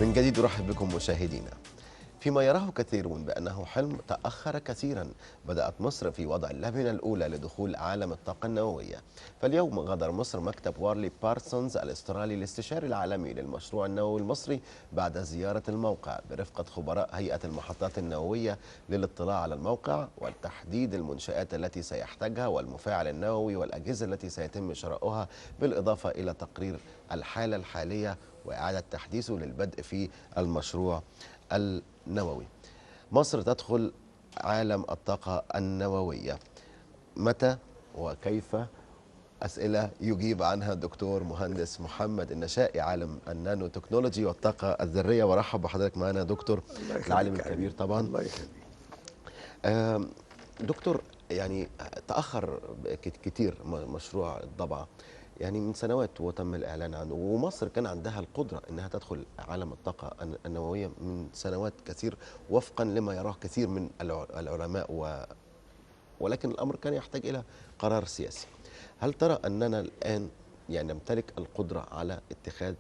من جديد أرحب بكم مشاهدينا. فيما يراه كثيرون بأنه حلم تأخر كثيرا، بدأت مصر في وضع اللبنة الأولى لدخول عالم الطاقة النووية. فاليوم غادر مصر مكتب وارلي بارسونز الأسترالي الاستشاري العالمي للمشروع النووي المصري بعد زيارة الموقع برفقة خبراء هيئة المحطات النووية للاطلاع على الموقع والتحديد المنشآت التي سيحتاجها والمفاعل النووي والأجهزة التي سيتم شراؤها، بالإضافة إلى تقرير الحالة الحالية وإعادة تحديثه للبدء في المشروع النووي. مصر تدخل عالم الطاقة النووية، متى وكيف؟ أسئلة يجيب عنها الدكتور مهندس محمد النشائي عالم النانو تكنولوجي والطاقة الذرية. ورحب بحضرتك معنا دكتور، العالم الكبير طبعا. الله يخليك. دكتور، يعني تأخر كتير مشروع الضبعة، يعني من سنوات وتم الإعلان عنه، ومصر كان عندها القدرة أنها تدخل عالم الطاقة النووية من سنوات كثير وفقا لما يراه كثير من العلماء ولكن الأمر كان يحتاج إلى قرار سياسي. هل ترى أننا الآن يعني نمتلك القدرة على اتخاذ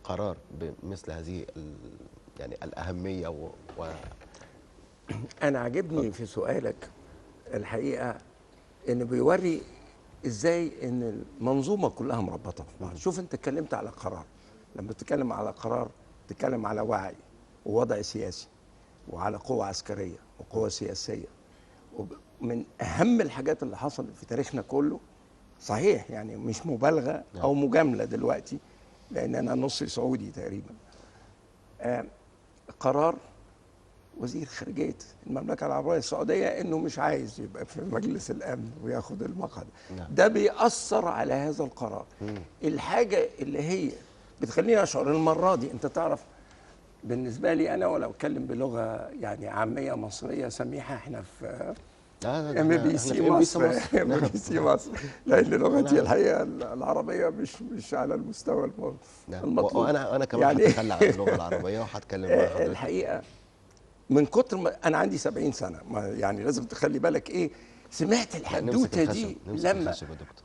قرار بمثل هذه يعني الأهمية أنا عجبني في سؤالك الحقيقة إنه بيوري ازاي ان المنظومة كلها مربطه في بعض. شوف، انت اتكلمت على قرار، لما تتكلم على قرار تتكلم على وعي ووضع سياسي وعلى قوة عسكرية وقوه سياسية. ومن اهم الحاجات اللي حصلت في تاريخنا كله، صحيح يعني مش مبالغه او مجاملة دلوقتي لان انا نصي سعودي تقريبا، قرار وزير خارجية المملكة العربية السعودية انه مش عايز يبقى في مجلس الامن وياخد المقعد. ده بيأثر على هذا القرار. الحاجة اللي هي بتخليني اشعر المرة دي، انت تعرف بالنسبة لي انا، ولو اتكلم بلغة يعني عامية مصرية سميحة، احنا في MBC مصر، MBC مصر، لان لغتي الحقيقة العربية مش على المستوى المطلوب. وانا كمان يعني هتخلى عن اللغة العربية وهتكلم مع حضرتك. الحقيقة من كتر ما انا عندي 70 سنة، ما يعني لازم تخلي بالك ايه، سمعت الحدوتة دي لما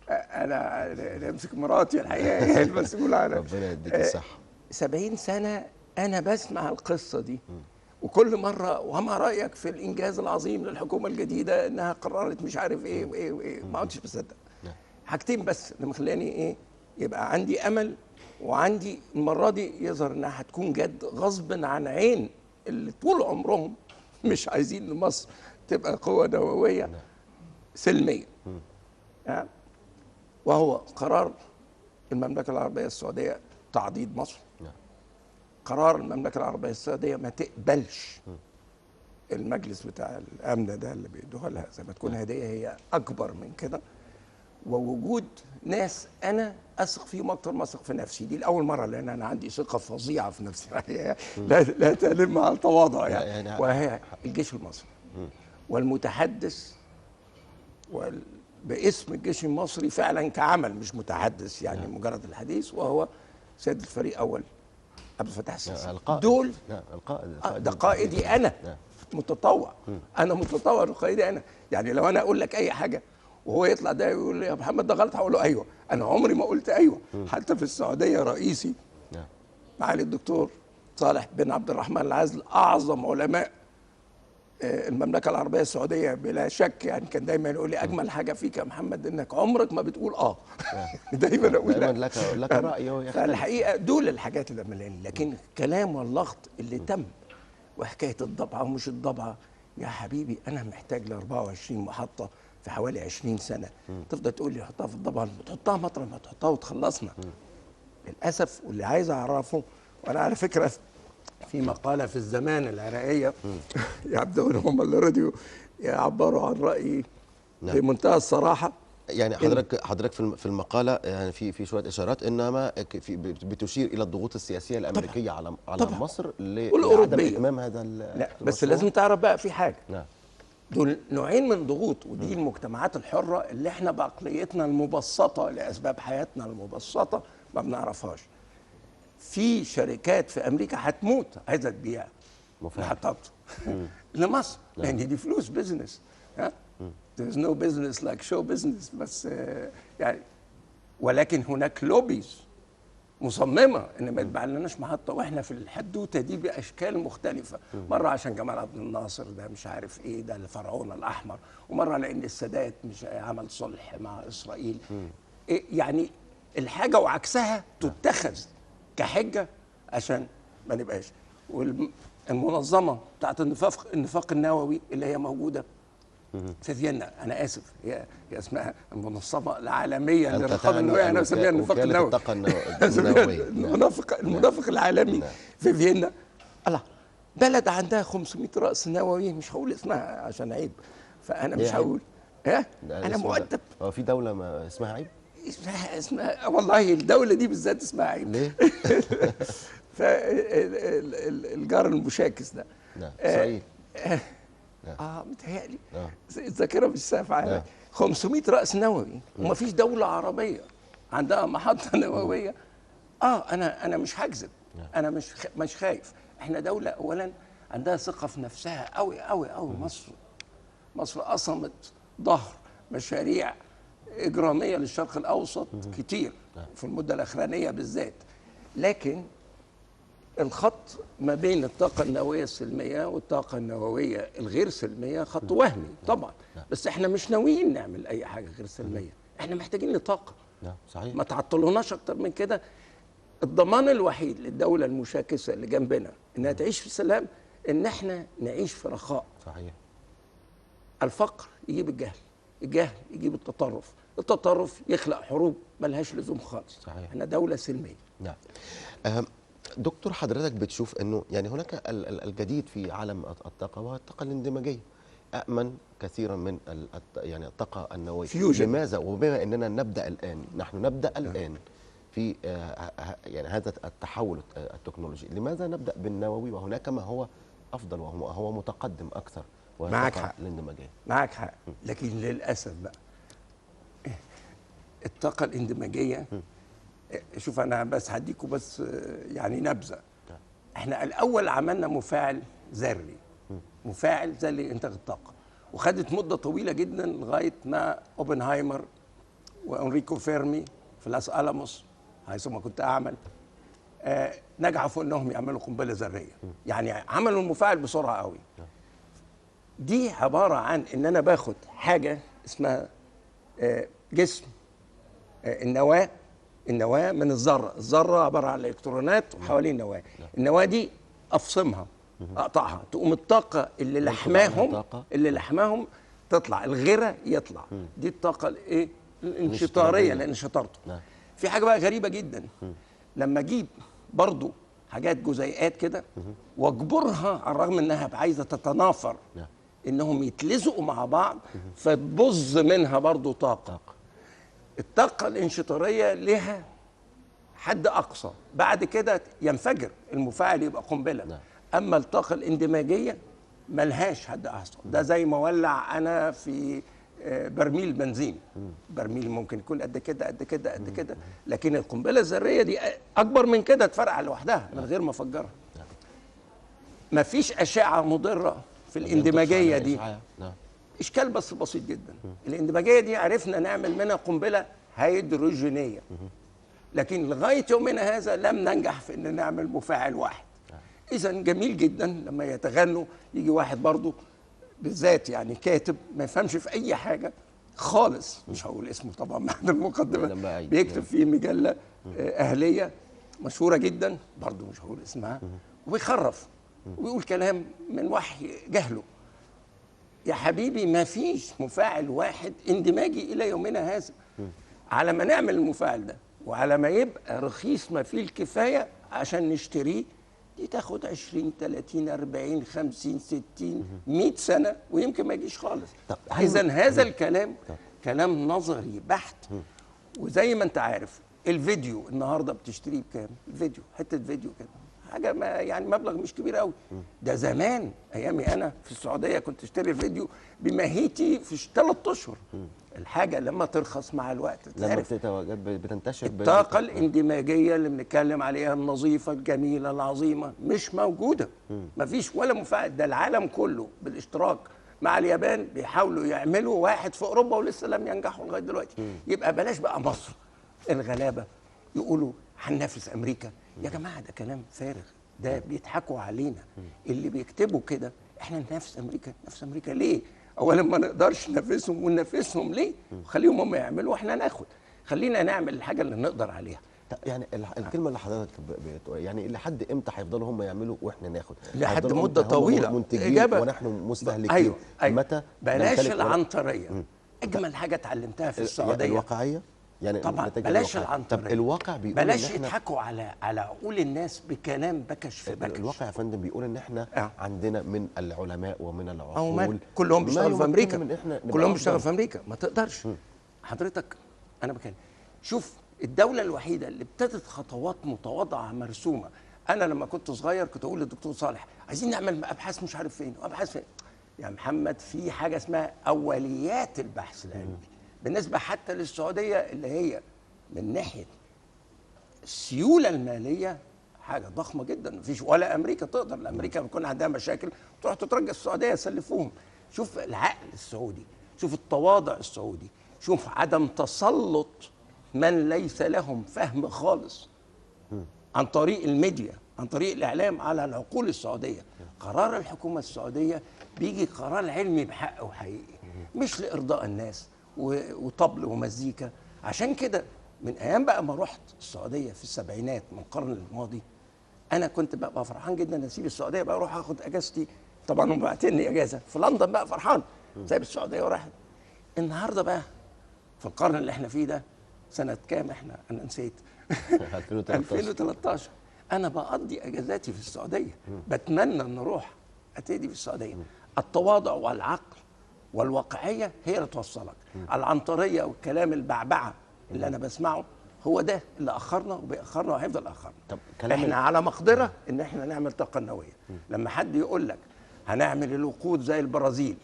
انا امسك مراتي الحقيقة هي المسؤولة عن، ربنا يديك الصحة. 70 سنة انا بسمع القصة دي، وكل مرة وما رايك في الانجاز العظيم للحكومة الجديدة انها قررت مش عارف ايه وايه وايه، ما عدتش بصدق. حاجتين بس اللي مخلاني ايه يبقى عندي امل، وعندي المرة دي يظهر انها هتكون جد غصب عن عين اللي طول عمرهم مش عايزين لمصر تبقى قوة نووية سلمية. وهو قرار المملكة العربية السعودية تعضيد مصر، قرار المملكة العربية السعودية ما تقبلش المجلس بتاع الأمن ده اللي بيدوها لها زي ما تكون هدية، هي أكبر من كده. ووجود ناس أنا أثق فيهم أكتر ما أثق في نفسي، دي الأول مرة، لأن أنا عندي ثقة فظيعة في نفسي لا تلم على التواضع يعني، وهي الجيش المصري والمتحدث باسم الجيش المصري فعلا كعمل، مش متحدث يعني مجرد الحديث، وهو سيد الفريق أول عبد الفتاح السيسي. دول القائد، ده قائدي أنا، متطوع، أنا متطوع لقائدي أنا. يعني لو أنا أقول لك أي حاجة وهو يطلع ده يقول لي يا محمد ده غلط، هقول له ايوه. انا عمري ما قلت ايوه. حتى في السعودية رئيسي معالي الدكتور صالح بن عبد الرحمن العزل، اعظم علماء المملكة العربية السعودية بلا شك، يعني كان دايما يقول لي اجمل حاجة فيك يا محمد انك عمرك ما بتقول اه. دايما اقول دايما لك راي. فالحقيقة دول الحاجات اللي ملاني. لكن الكلام واللغط اللي تم وحكاية الضبعه ومش الضبعه، يا حبيبي انا محتاج ل 24 محطة في حوالي 20 سنة. تفضل تقول لي حطها في الضبعه، تحطها مطرح ما تحطها وتخلصنا. للاسف. واللي عايز اعرفه، وانا على فكرة في مقاله في الزمان العراقية يبدو ان هم اللي رضيوا يعبروا عن رايي بمنتهى الصراحة. يعني حضرتك في المقالة يعني في شوية اشارات، انما في بتشير الى الضغوط السياسية الامريكية على طبعًا مصر لعدم اتمام هذا. لا بس لازم تعرف بقى في حاجة. دول نوعين من ضغوط، ودي المجتمعات الحرة اللي احنا بعقليتنا المبسطة لأسباب حياتنا المبسطة ما بنعرفهاش. في شركات في أمريكا هتموت عايزة تبيع محطات لمصر، لأن دي فلوس business. ها؟ There's no business like show business، بس يعني ولكن هناك lobbies مصممه ان ما يتباع لناش محطة، واحنا في الحدوتة دي باشكال مختلفة. مرة عشان جمال عبد الناصر ده مش عارف ايه، ده الفرعون الاحمر، ومرة لان السادات مش عمل صلح مع اسرائيل. إيه يعني الحاجة وعكسها تتخذ كحجه عشان ما نبقاش. والمنظمه بتاعت النفاق النووي اللي هي موجودة في فيينا، انا اسف، هي اسمها المنظمة العالمية للرقابة النووية، انا بسميها النفاق النووي، المنافق العالمي في فيينا. الله، بلد عندها 500 راس نووي، مش هقول اسمها عشان عيب، فانا مش هقول. انا مؤدب. هو في دولة ما اسمها عيب؟ اسمها والله الدولة دي بالذات اسمها عيب. ليه؟ فالجار المشاكس ده. نعم، اسرائيل. متهيألي الذاكرة مش سافعة. 500 رأس نووي، ومفيش دولة عربية عندها محطة نووية. أنا مش هكذب، أنا مش خايف. إحنا دولة أولاً عندها ثقة في نفسها أوي أوي أوي. مصر قصمت ظهر مشاريع إجرامية للشرق الأوسط كتير في المدة الأخرانية بالذات، لكن الخط ما بين الطاقة النووية السلمية والطاقة النووية الغير سلمية خط وهمي طبعا. بس احنا مش ناويين نعمل أي حاجة غير سلمية، احنا محتاجين لطاقة. صحيح. ما تعطلوناش أكتر من كده. الضمان الوحيد للدولة المشاكسة اللي جنبنا إنها تعيش في سلام، إن احنا نعيش في رخاء. صحيح. الفقر يجيب الجهل، الجهل يجيب التطرف، التطرف يخلق حروب ملهاش لزوم خالص. صحيح. احنا دولة سلمية. نعم. دكتور، حضرتك بتشوف انه يعني هناك الجديد في عالم الطاقة وهو الطاقة الاندماجيه، امن كثيرا من يعني الطاقة النووية. fusion. لماذا؟ وبما اننا نبدا الان، نحن نبدا الان في يعني هذا التحول التكنولوجي، لماذا نبدا بالنووي وهناك ما هو افضل وهو متقدم اكثر؟ معك حق. الاندماجيه. معك حق، لكن للاسف بقى الطاقة الاندماجيه، شوف انا بس هديكم بس يعني نبذه. احنا الاول عملنا مفاعل ذري، مفاعل ذري لانتاج الطاقة، وخدت مده طويلة جدا لغاية ما اوبنهايمر وانريكو فيرمي في لاس الاموس حيث ما كنت اعمل نجحوا في انهم يعملوا قنبلة ذرية. يعني عملوا المفاعل بسرعة قوي. دي عبارة عن ان انا باخد حاجة اسمها جسم النواة، النواة من الذرة، الذرة عبارة عن الالكترونات وحوالين النواة، النواة دي افصمها، اقطعها، تقوم الطاقة اللي لحماهم تطلع، الغيرة يطلع. دي الطاقة الايه؟ الانشطاريه، لان شطارته. في حاجة بقى غريبة جدا، لما اجيب برضو حاجات جزيئات كده واجبرها على الرغم انها عايزه تتنافر انهم يتلزقوا مع بعض، فتبظ منها برضو طاقة. الطاقة الانشطارية لها حد أقصى، بعد كده ينفجر المفاعل يبقى قنبلة. أما الطاقة الاندماجية ملهاش حد أقصى. ده زي ما ولع أنا في برميل بنزين، برميل ممكن يكون قد كده قد كده قد كده، لكن القنبلة الذرية دي أكبر من كده، تفرقع لوحدها من غير ما أفجرها. مفيش أشعة مضرة في الاندماجية دي. إشكال بس بسيط جدا، الاندماجية دي عرفنا نعمل منها قنبلة هيدروجينية، لكن لغاية يومنا هذا لم ننجح في إن نعمل مفاعل واحد. إذا جميل جدا لما يتغنوا، يجي واحد برضه بالذات يعني كاتب ما يفهمش في أي حاجة خالص، مش هقول اسمه طبعا بعد المقدمة، بيكتب في مجلة أهلية مشهورة جدا برضه مش هقول اسمها، وبيخرف وبيقول كلام من وحي جهله. يا حبيبي ما فيش مفاعل واحد اندماجي إلى يومنا هذا. على ما نعمل المفاعل ده وعلى ما يبقى رخيص ما فيه الكفاية عشان نشتريه، دي تاخد 20 30 40 50 60 100 سنة ويمكن ما يجيش خالص. إذا هذا الكلام كلام نظري بحت. وزي ما أنت عارف الفيديو النهارده بتشتريه بكام؟ الفيديو حتة فيديو كده حاجة ما يعني مبلغ مش كبير قوي. ده زمان ايامي انا في السعودية كنت اشتري فيديو بماهيتي في 3 اشهر. الحاجة لما ترخص مع الوقت لما بتنتشر. الطاقة الاندماجيه اللي بنتكلم عليها النظيفة الجميلة العظيمة مش موجودة. مفيش ولا مفاعل. ده العالم كله بالاشتراك مع اليابان بيحاولوا يعملوا واحد في اوروبا ولسه لم ينجحوا لغاية دلوقتي. يبقى بلاش بقى مصر الغلابة يقولوا هننافس امريكا. يا جماعة ده كلام فارغ، ده بيضحكوا علينا اللي بيكتبوا كده. احنا ننافس امريكا؟ ننافس امريكا ليه؟ اولا ما نقدرش ننافسهم، وننافسهم ليه؟ خليهم هم يعملوا واحنا ناخد، خلينا نعمل الحاجة اللي نقدر عليها. يعني الكلمة اللي حضرتك بتقول يعني لحد امتى هيفضلوا هم يعملوا واحنا ناخد؟ لحد مده طويلة. منتجين ونحن مستهلكين. أيوة. أيوة. متى بلاش العنتريه. اجمل حاجة اتعلمتها في السعودية الواقعية، يعني طبعا بلاش العنتريه. طب الواقع بيقول بلاش يضحكوا على عقول الناس بكلام بكش في بكش. الواقع يا فندم بيقول ان احنا عندنا من العلماء ومن العقول كلهم بيشتغلوا في امريكا، كلهم بيشتغلوا في امريكا. ما تقدرش حضرتك. انا بكلم، شوف الدولة الوحيدة اللي ابتدت خطوات متواضعة مرسومة. أنا لما كنت صغير كنت أقول للدكتور صالح عايزين نعمل أبحاث مش عارف فين وأبحاث فين. يا محمد في حاجة اسمها أوليات البحث العلمي. بالنسبة حتى للسعودية اللي هي من ناحية السيولة المالية حاجة ضخمة جدا، مفيش ولا أمريكا تقدر. الأمريكا بيكون عندها مشاكل تروح تترجى السعودية يسلفوهم. شوف العقل السعودي، شوف التواضع السعودي، شوف عدم تسلط من ليس لهم فهم خالص عن طريق الميديا، عن طريق الإعلام على العقول السعودية. قرار الحكومة السعودية بيجي قرار علمي بحق وحقيقي، مش لإرضاء الناس وطبل ومزيكا. عشان كده من أيام بقى ما رحت السعودية في السبعينات من القرن الماضي، أنا كنت بقى فرحان جدا أسيب السعودية بقى أروح أخد أجازتي. طبعا هم بعتني أجازة في لندن، بقى فرحان سايب السعودية وراح. النهارده بقى في القرن اللي احنا فيه ده، سنة كام احنا؟ أنا نسيت. 2013. أنا بقضي أجازاتي في السعودية، بتمنى أن أروح أتدي في السعودية. التواضع والعقل والواقعية هي اللي توصلك. العنطرية والكلام البعبعة اللي أنا بسمعه هو ده اللي أخرنا وبيأخرنا وهيفضل أخرنا. طب احنا على مقدرة إن احنا نعمل طاقة نووية. لما حد يقول لك هنعمل الوقود زي البرازيل،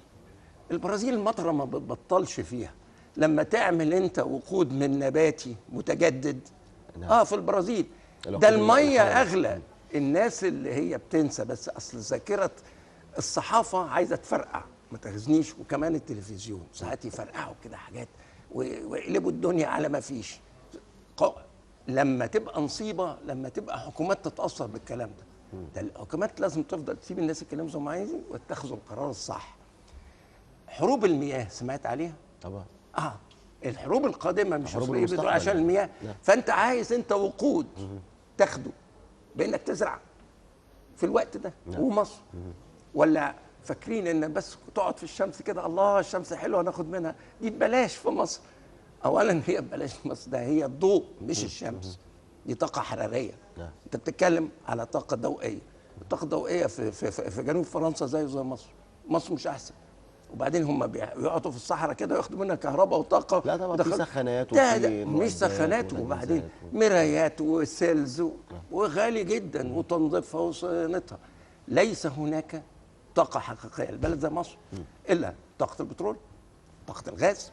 البرازيل المطرة ما بتبطلش فيها. لما تعمل انت وقود من نباتي متجدد، في البرازيل ده المية اغلى. الناس اللي هي بتنسى، بس اصل ذاكره الصحافة عايزه تفرقع، ما تغزنيش. وكمان التلفزيون ساعات يفرقعوا كده حاجات ويقلبوا الدنيا على ما فيش. لما تبقى نصيبه، لما تبقى حكومات تتاثر بالكلام ده، ده الحكومات لازم تفضل تسيب الناس يتكلموا زي ما عايزين ويتخذوا القرار الصح. حروب المياه سمعت عليها؟ طبعا. الحروب القادمة مش حروب عشان المياه. فانت عايز انت وقود تاخده بانك تزرع في الوقت ده. ومصر ولا فاكرين ان بس تقعد في الشمس كده، الله الشمس حلوة ناخد منها، دي ببلاش في مصر. اولا هي ببلاش في مصر، ده هي الضوء مش الشمس، دي طاقة حرارية. انت بتتكلم على طاقة ضوئية. الطاقة الضوئية في, في, في جنوب فرنسا زي مصر، مصر مش احسن. وبعدين هم بيقعدوا في الصحراء كده وياخدوا منها كهرباء وطاقة. لا طبعا في سخانات، وفي مش سخانات، وبعدين مرايات وسيلز وغالي جدا وتنظيفها وصيانتها. ليس هناك طاقة حقيقية البلد زي مصر الا طاقة البترول، طاقة الغاز،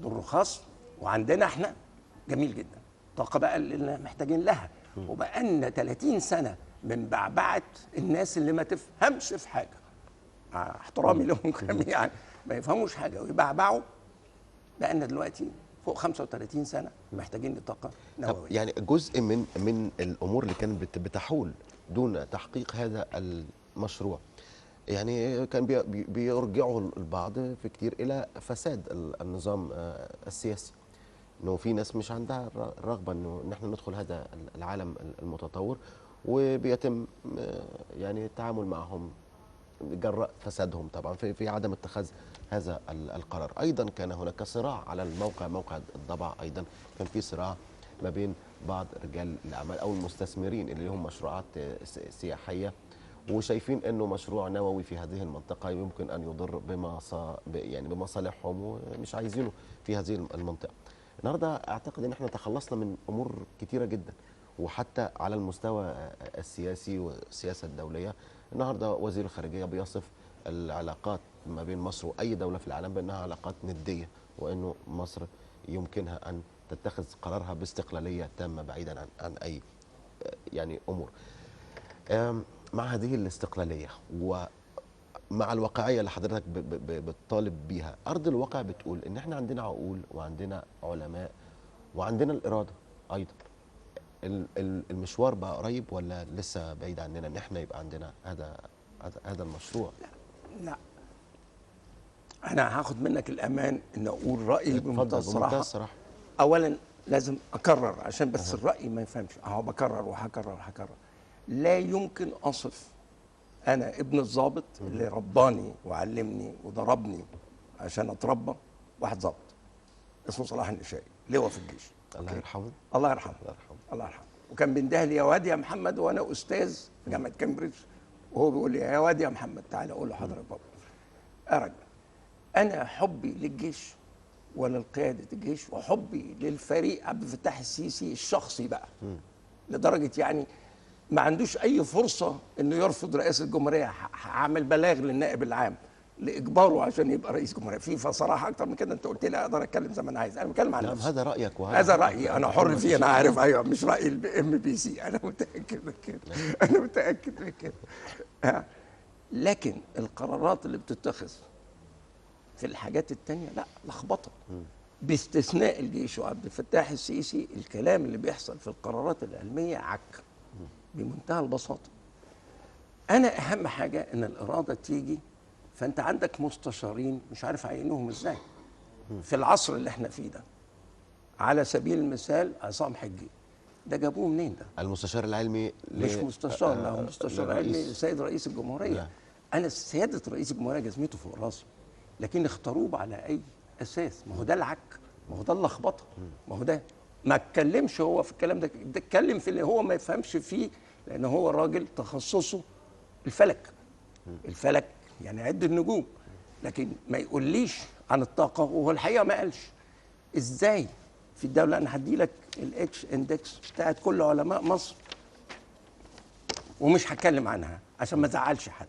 دول رخاص، وعندنا احنا جميل جدا طاقة بقى اللي محتاجين لها. وبقالنا 30 سنة من بعبعه الناس اللي ما تفهمش في حاجة، مع احترامي لهم جميعا، ما يفهموش حاجة ويبعبعوا. بقالنا دلوقتي فوق 35 سنة محتاجين لطاقة نووية. يعني جزء من الامور اللي كانت بتحول دون تحقيق هذا المشروع، يعني كان بيرجعه البعض في كتير الى فساد النظام السياسي، انه في ناس مش عندها الرغبة انه نحن ندخل هذا العالم المتطور، وبيتم يعني التعامل معهم جراء فسادهم طبعا في عدم اتخاذ هذا القرار. ايضا كان هناك صراع على الموقع، موقع الضبع، ايضا كان في صراع ما بين بعض رجال الاعمال او المستثمرين اللي لهم مشروعات سياحية وشايفين انه مشروع نووي في هذه المنطقة يمكن ان يضر يعني بمصالحهم ومش عايزينه في هذه المنطقة. النهارده اعتقد ان احنا تخلصنا من امور كثيرة جدا، وحتى على المستوى السياسي والسياسة الدولية. النهارده وزير الخارجية بيصف العلاقات ما بين مصر واي دولة في العالم بانها علاقات نديه، وانه مصر يمكنها ان تتخذ قرارها باستقلاليه تامة بعيدا عن اي يعني امور. مع هذه الاستقلالية ومع الواقعية اللي حضرتك بتطالب بيها، ارض الواقع بتقول ان احنا عندنا عقول وعندنا علماء وعندنا الارادة ايضا. المشوار بقى قريب ولا لسه بعيد عننا ان احنا يبقى عندنا هذا المشروع؟ لا لا، انا هاخد منك الامان ان اقول رايي بمنتهى الصراحة. اولا لازم اكرر عشان بس الراي ما يفهمش، اهو بكرر وهكرر وهكرر. لا يمكن اصف انا ابن الضابط اللي رباني وعلمني وضربني عشان اتربى، واحد ضابط اسمه صلاح النشائي، لواء في الجيش، الله يرحمه الله يرحمه الله يرحمه الله يرحمه. وكان بينده لي يا واد يا محمد، وانا استاذ في جامعه كامبريدج، وهو بيقول لي يا واد يا محمد تعالى، اقول له حاضر يا بابا. يا راجل، انا حبي للجيش وللقياده الجيش وحبي للفريق عبد الفتاح السيسي الشخصي بقى، لدرجة يعني ما عندوش اي فرصة انه يرفض رئاسة الجمهورية. هعمل بلاغ للنائب العام لاجباره عشان يبقى رئيس جمهورية. في فصراحة اكتر من كده، انت قلت لي اقدر اتكلم زي ما انا عايز، انا بتكلم عن نفسي. هذا رايك وهذا هذا رايي، انا حر فيه، انا عارف. ايوه، مش راي ال MBC، انا متاكد من كده، انا متاكد من كده. لكن القرارات اللي بتتخذ في الحاجات التانية لا، لخبطة، باستثناء الجيش وعبد الفتاح السيسي. الكلام اللي بيحصل في القرارات العلمية عك بمنتهى البساطة. انا اهم حاجة ان الارادة تيجي. فانت عندك مستشارين مش عارف عينوهم ازاي في العصر اللي احنا فيه ده. على سبيل المثال عصام حجي ده جابوه منين؟ ده المستشار العلمي مش مستشار، لا مستشار علمي السيد رئيس الجمهورية. لا. انا سيادة رئيس الجمهورية جزمته فوق راسي، لكن اختاروه على اي اساس؟ ما هو ده العك، ما هو ده اللخبطة، ما هو ده ما اتكلمش هو في الكلام ده، ده اتكلم في اللي هو ما يفهمش فيه، لان هو راجل تخصصه الفلك. الفلك يعني عد النجوم، لكن ما يقوليش عن الطاقة، وهو الحقيقة ما قالش ازاي في الدولة. انا هدي لك ال H index بتاعت كل علماء مصر ومش هتكلم عنها عشان ما ازعلش حد،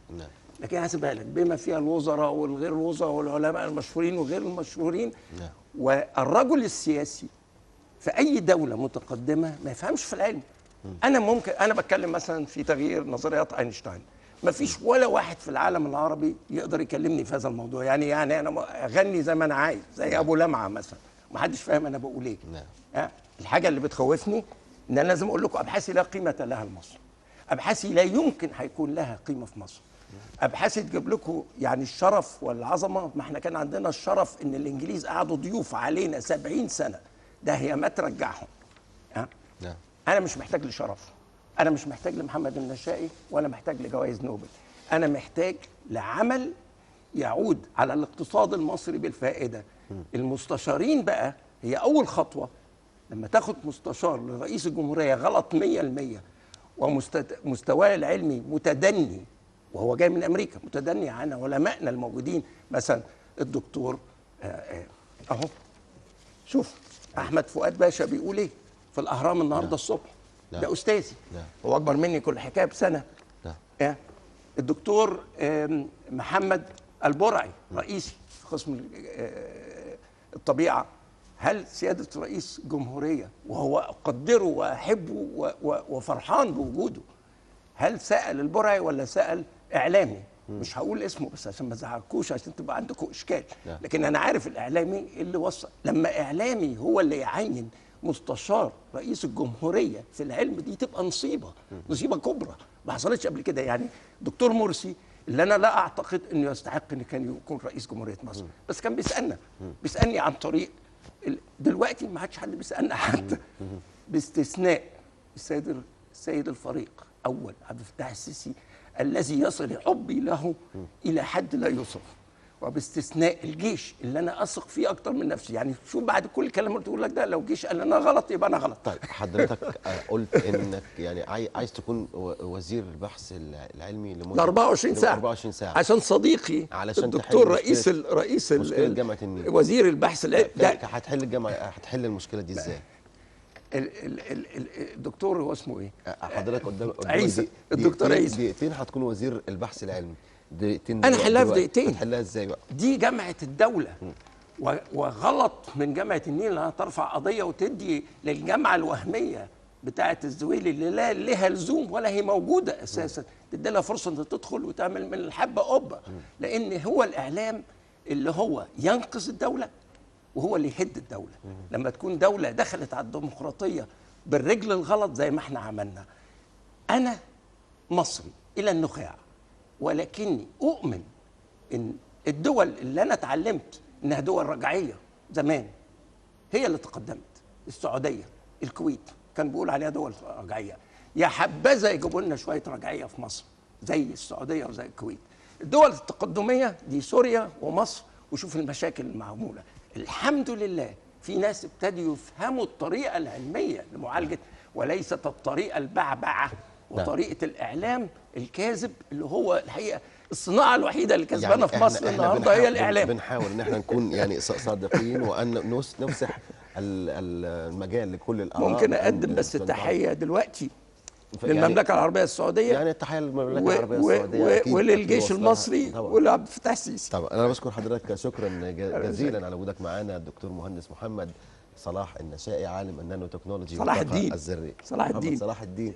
لكن هسيبها لك بما فيها الوزراء والغير الوزراء والعلماء المشهورين وغير المشهورين. والرجل السياسي في اي دولة متقدمة ما يفهمش في العلم. انا ممكن، انا بتكلم مثلا في تغيير نظريات اينشتاين، ما فيش ولا واحد في العالم العربي يقدر يكلمني في هذا الموضوع. يعني انا اغني زي ما انا عايز، زي ابو لمعة مثلا، ما حدش فاهم انا بقول ايه. الحاجة اللي بتخوفني ان انا لازم اقول لكم ابحاثي لا قيمة لها لمصر، ابحاثي لا يمكن هيكون لها قيمة في مصر. ابحاثي تجيب لكم يعني الشرف والعظمة. ما احنا كان عندنا الشرف ان الانجليز قعدوا ضيوف علينا 70 سنة، ده هي ما ترجعهم. انا مش محتاج لشرف، أنا مش محتاج لمحمد النشائي ولا محتاج لجوائز نوبل، أنا محتاج لعمل يعود على الاقتصاد المصري بالفائدة. المستشارين بقى هي أول خطوة. لما تاخد مستشار لرئيس الجمهورية غلط 100% ومستواه العلمي متدني، وهو جاي من أمريكا متدني عن علمائنا الموجودين، مثلا الدكتور أهو شوف أحمد فؤاد باشا بيقول إيه في الأهرام النهارده الصبح. ده استاذي، هو اكبر مني كل حكاية بسنة. الدكتور محمد البرعي رئيسي في قسم الطبيعة. هل سيادة رئيس جمهورية وهو اقدره واحبه وفرحان بوجوده، هل سال البرعي ولا سال اعلامي؟ مش هقول اسمه بس عشان ما ازعلكوش، عشان تبقى عندكم اشكال، لكن انا عارف الاعلامي اللي وصل. لما اعلامي هو اللي يعين مستشار رئيس الجمهورية في العلم، دي تبقى نصيبة، نصيبة كبرى ما حصلتش قبل كده. يعني دكتور مرسي اللي أنا لا أعتقد أنه يستحق أن كان يكون رئيس جمهورية مصر، بس كان بيسألنا، بيسألني عن طريق دلوقتي ما عادش حد بيسألنا حتى، باستثناء السيد الفريق أول عبد الفتاح السيسي الذي يصل حبي له إلى حد لا يوصف، وباستثناء الجيش اللي انا اثق فيه اكتر من نفسي. يعني شوف بعد كل الكلام اللي بتقول لك ده، لو الجيش قال انا غلط يبقى انا غلط. طيب حضرتك قلت انك يعني عايز تكون وزير البحث العلمي لمدة 24 ساعة، 24 ساعة، عشان صديقي علشان الدكتور رئيس رئيس جامعه النيل وزير البحث العلمي. هتحل الجامعة، هتحل المشكلة دي ازاي؟ الدكتور هو اسمه ايه؟ حضرتك قدام عيسى، الدكتور عيسى دقيقتين هتكون وزير البحث العلمي، دقيقتين. انا حلها في دقيقتين. هتحلها ازاي بقى؟ دي جامعه الدولة، وغلط من جامعه النيل انها ترفع قضية وتدي للجامعة الوهمية بتاعه الزويلي اللي لا لها لزوم ولا هي موجودة اساسا، تدي لها فرصة ان تدخل وتعمل من الحبة قبه، لان هو الاعلام اللي هو ينقذ الدولة وهو اللي يهد الدولة. لما تكون دولة دخلت على الديمقراطية بالرجل الغلط زي ما احنا عملنا. أنا مصري إلى النخاع، ولكني أؤمن إن الدول اللي أنا اتعلمت إنها دول رجعية زمان هي اللي تقدمت. السعودية، الكويت كان بيقول عليها دول رجعية. يا حبذا يجيبوا لنا شوية رجعية في مصر زي السعودية وزي الكويت. الدول التقدمية دي سوريا ومصر، وشوف المشاكل المعمولة. الحمد لله في ناس ابتدوا يفهموا الطريقة العلمية لمعالجة، وليست الطريقة البعبعة وطريقة الإعلام الكاذب اللي هو الحقيقة الصناعة الوحيدة اللي كسبانة يعني في مصر النهارده هي الإعلام. بنحاول إن احنا نكون يعني صادقين وأن نفسح المجال لكل الآراء. ممكن أقدم بس التحية دلوقتي للمملكة العربية السعودية، يعني التحية للمملكة العربية السعودية وللجيش المصري ولعبد الفتاح السيسي. طبعا أنا بشكر حضرتك شكرا جزيلا على وجودك معانا الدكتور مهندس محمد صلاح النشائي، عالم النانو تكنولوجي صلاح الدين الذري. صلاح الدين، صلاح الدين.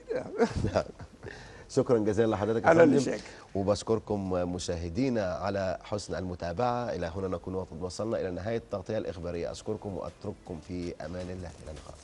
شكرا جزيلا لحضرتك يا فندم، وبشكركم مشاهدينا على حسن المتابعة. إلى هنا نكون وقد وصلنا إلى نهاية التغطية الإخبارية. أشكركم وأترككم في أمان الله، إلى اللقاء.